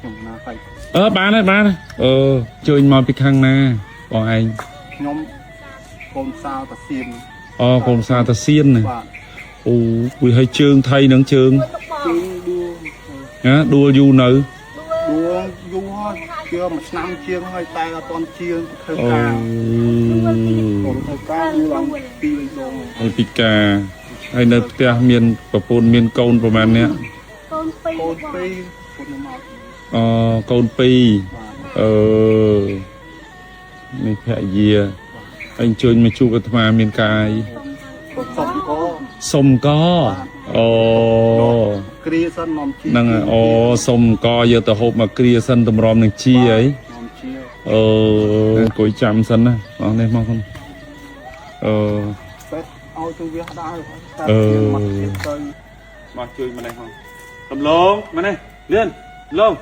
ខ្ញុំណាហើយ? អឺបានហើយបានហើយអឺជួយមកពីខាងណាបងឯង? ខ្ញុំកូនសាវតាសៀន។ អូកូនសាតាសៀនណា? បាទ។ អូវាឲ្យជើងថៃនឹងជើង ជើងដួល ណាដួលយូរនៅ? ដួលយូរហើយជាមួយឆ្នាំជាងហើយតែអត់ទាន់ជាងធ្វើ អូ ការកូនធ្វើការដួលឡើងពីរដង។ ហើយពិការហើយនៅផ្ទះមានប្រពន្ធមានកូនប្រហែលអ្នក? កូនពីរ។ កូនពីរកូនមក។ អូកូនពីរ? បាទ។ អឺនេះភរិយាហើយអញ្ជើញមកជួបអាត្មាមានកាយ កូនសុំក សុំកអូ គ្រាសិននាំជា ហ្នឹងហើយអូសុំកយកទៅហូបមកគ្រាសិនតម្រាំនឹងជាអី នាំជា អឺអង្គុយចាំសិនណាបងនេះមកសិនអឺ ពេទ្យឲ្យទៅវាដើរតែ អឺ ជាមកទៀតទៅ មកជួយម្នេះមកកំឡងម្នេះលឿនលង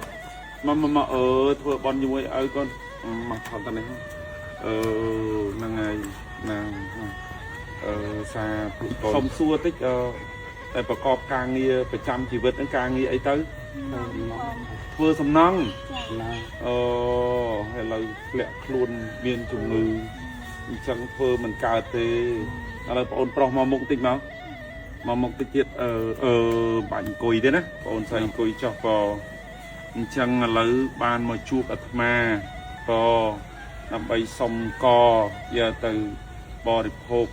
មកមកមកអឺធ្វើបន់ជាមួយឲ្យកូនមកថតតនេះអឺហ្នឹងហើយហ្នឹងអឺសាធុកូនសុំសួរតិចអឺតែប្រកបការងារប្រចាំជីវិតហ្នឹងការងារអីទៅ? ធ្វើសំណង់ ណា អូឥឡូវធ្លាក់ខ្លួនមានជំងឺអញ្ចឹងធ្វើមិនកើតទេឥឡូវបងអូនប្រុសមកមុខតិចមកមកមុខតិចទៀតអឺអឺបាច់អង្គុយទេណាបងអូនស្រីអង្គុយចុះក៏អញ្ចឹងឥឡូវបានមកជួបអាត្មាក៏ដើម្បីសុំកយកទៅបរិភោគ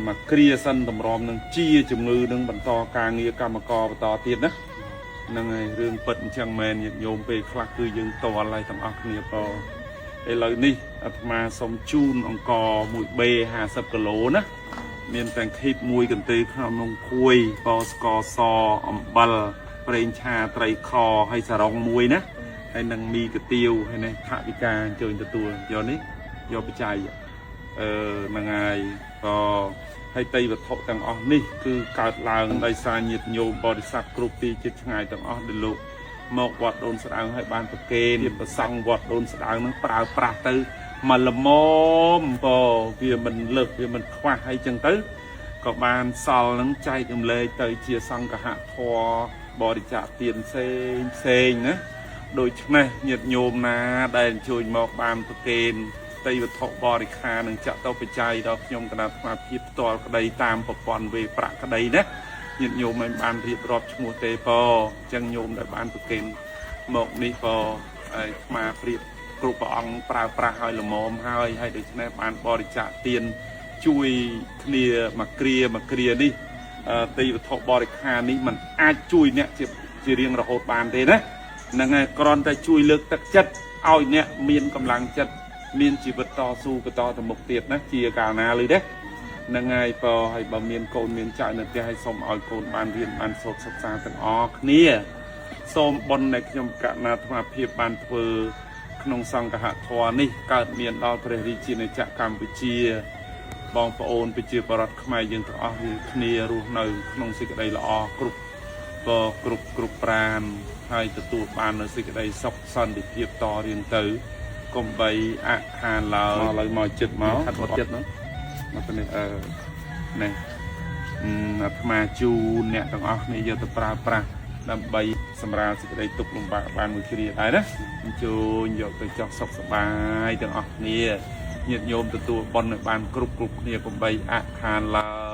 មកគ្រាសិនតម្រាំនឹងជាជំងឺនឹងបន្តការងារកម្មករបន្តទៀតណាហ្នឹងហើយរឿងពិតអញ្ចឹងមែនញាតិញោមពេលខ្លះគឺយើងតល់ហើយទាំងអស់គ្នាក៏ឥឡូវនេះអាត្មាសូមជូនអង្ករ 1B 50គីឡូណាមានទាំងឃីបមួយកន្ទេលក្នុងនងភួយបស្ករសអំបិលប្រេងឆាត្រីខហើយសារ៉ុងមួយណាហើយនឹងមីកាទៀវហើយនេះថវិកាអញ្ជើញទទួលយកនេះយកបច្ច័យអឺហ្នឹងហើយក៏ហើយតីវត្ថុទាំងអស់នេះគឺកើតឡើងដោយសារញាតិញោមបរិស័ទគ្រប់ទីជិតឆ្ងាយទាំងអស់ដែលលោកមកវត្តដូនស្ដើងហើយបានប្រគេនជាប្រសង់វត្តដូនស្ដើងនឹងប្រើប្រាស់ទៅមកល្មមក៏វាមិនលើសវាមិនខ្វះហើយចឹងទៅក៏បានសល់នឹងចែករំលែកទៅជាសង្ឃហធម៌បរិច្ចាគទានផ្សេងផ្សេងណាដូច្នេះញាតិញោមណាដែលអញ្ជើញមកបានប្រគេន តីវត្ថុបរិខានឹងចាក់ទៅបច្ច័យដល់ខ្ញុំគណៈអាត្មាភាពផ្ទាល់ក្តីតាមប្រព័ន្ធវេប្រាក់ក្តីណាញាតិញោមមិនបានរៀបរាប់ឈ្មោះទេប៉អញ្ចឹងញោមដែលបានប្រគេនមកនេះក៏អាត្មាប្រៀបគ្រប់ព្រះអង្គប្រើប្រាស់ឲ្យល្មមហើយហើយដូច្នេះបានបរិច្ចាគទានជួយគ្នាមួយគ្រាមួយគ្រានេះអឺតីវត្ថុបរិខានេះมันអាចជួយអ្នកជាជារៀងរហូតបានទេណាហ្នឹងហើយគ្រាន់តែជួយលើកទឹកចិត្តឲ្យអ្នកមានកម្លាំងចិត្ត មានជីវិតតស៊ូបន្តទៅមុខទៀតណាជាកាលណាឬទេហ្នឹងហើយបើហើយបើមានកូនមានចៅនៅផ្ទះហើយសូមឲ្យកូនបានរៀនបានសូត្រសិក្សាទាំងអស់គ្នាសូមបុណ្យដែលខ្ញុំកណាអាត្មាភាពបានធ្វើក្នុងសង្ឃហធម៌នេះកើតមានដល់ព្រះរាជាណាចក្រកម្ពុជា បងប្អូនប្រជាប្រដ្ឋខ្មែរយើងទាំងអស់គ្នារស់នៅក្នុងសេចក្តីល្អគ្រប់ក៏គ្រប់គ្រប់ប្រានហើយទទួលបាននូវសេចក្តីសុខសន្តិភាពតរៀងទៅកុំបីអខានឡើយឥឡូវមកចិត្តមកខាត់អត់ចិត្តនោះមកទៅនេះអឺនេះអឺអាត្មាជូនអ្នកទាំងអស់គ្នាយកទៅប្រើប្រាស់ដើម្បីសម្រាលសេចក្តីទុក្ខលំបាកបានមួយគ្រាដែរណាអញ្ជើញយកទៅចោះសុខសប្បាយទាំងអស់គ្នាញាតិញោមទទួលបុណ្យឲ្យបានគ្រប់គ្រប់គ្នាកុំបីអខានឡើ